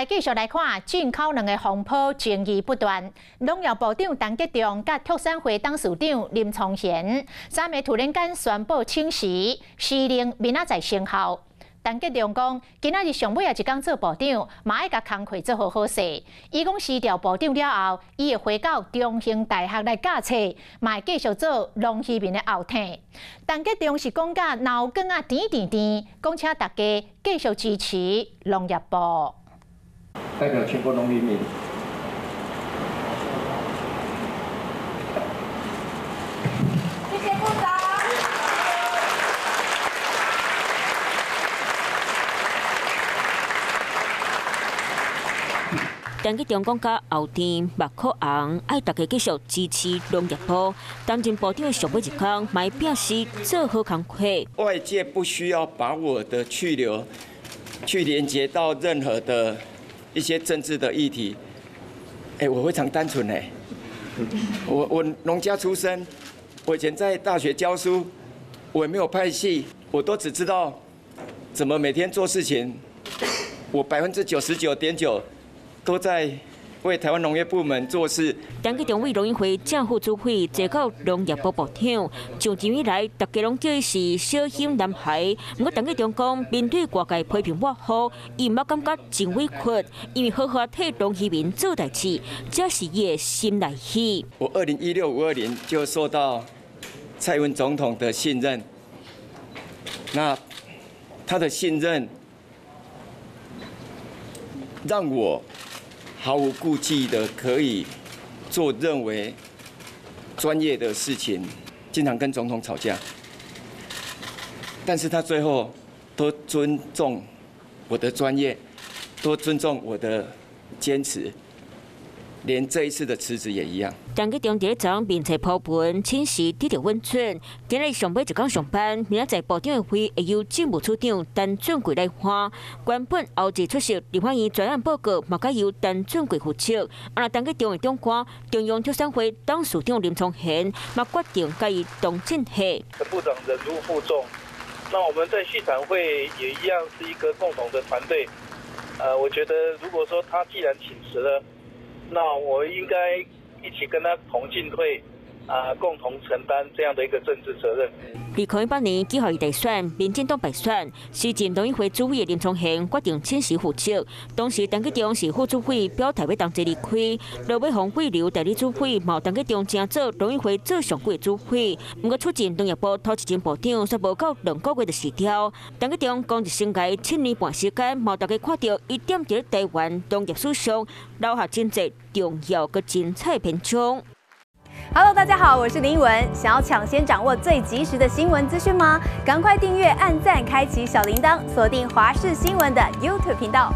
來繼續來看進口糧的風波爭議不斷。農業部長陳吉仲佮畜產會董事長林聰賢三个突然間宣布請辭，施令明仔載生效。陳吉仲講，今仔日上尾仔一工做部長，嘛愛共工課做好好勢。伊講辭掉部長了後，伊會回到中興大學來教冊，嘛會繼續做農漁民的後盾。陳吉仲是講甲腦梗仔甜甜甜，講請大家繼續支持農業部。代表全國農漁民。謝謝部長。陳吉仲講甲後天目眶紅，愛大家繼續支持農業部。擔任部長的上尾一工，嘛表示做好工課。外界不需要把我的去留去連接到任何的一些政治的議題。欸，我非常單純欸，我農家出身，我以前在大學教書，我也沒有派系，我都只知道怎麼每天做事情。我99.9%都在為台灣農業部門做事。陳吉仲為農委會正副主委，坐到農業部部長，上任以來，大家攏叫伊是小心男孩。毋過陳吉仲講，面對外界批評抹黑，伊毋捌感覺真委屈，因為好好替農漁民做代誌，這是伊的心內戲。我2016 520就受到蔡英文總統的信任，那他的信任讓我毫無顧忌的可以做認為專業的事情，經常跟總統吵架，但是他最後都尊重我的專業，都尊重我的堅持，連這一次的辭職也一樣。陳吉仲佇咧昨面冊鋪文，請辭得著允准。今日上尾一工上班，明仔載部長的位會由政務處長陳俊貴來換。原本後日出席立法院專案報告，嘛改由陳俊貴負責。啊，陳吉仲的長官中央畜產會董事長林聰賢嘛決定共伊同進退。陳部長忍辱負重，那我們在畜產會也一樣是一個共同的團隊。我覺得如果說他既然請辭了，那我應該一起跟他同進退，啊，共同承擔這樣的一個政治責任。2018年舉行大選，民進黨敗選，時任農委會主委林聰賢決定請辭負責。當時陳吉仲是副主委，表態欲同齊離開。落尾予廢留代理主委，嘛陳吉仲正做農委會做上久的主委。毋過出任農業部頭一任部長，煞無夠2個月就辭掉。陳吉仲公職生涯7年半時間，嘛大家看著伊踮佇咧台灣農業史上留下真濟重要閣精彩篇章。 Hello，大家好，我是林文。想要搶先掌握最及時的新聞資訊嗎？趕快訂閱、按讚、開啟小鈴鐺，鎖定華視新聞的 YouTube 頻道。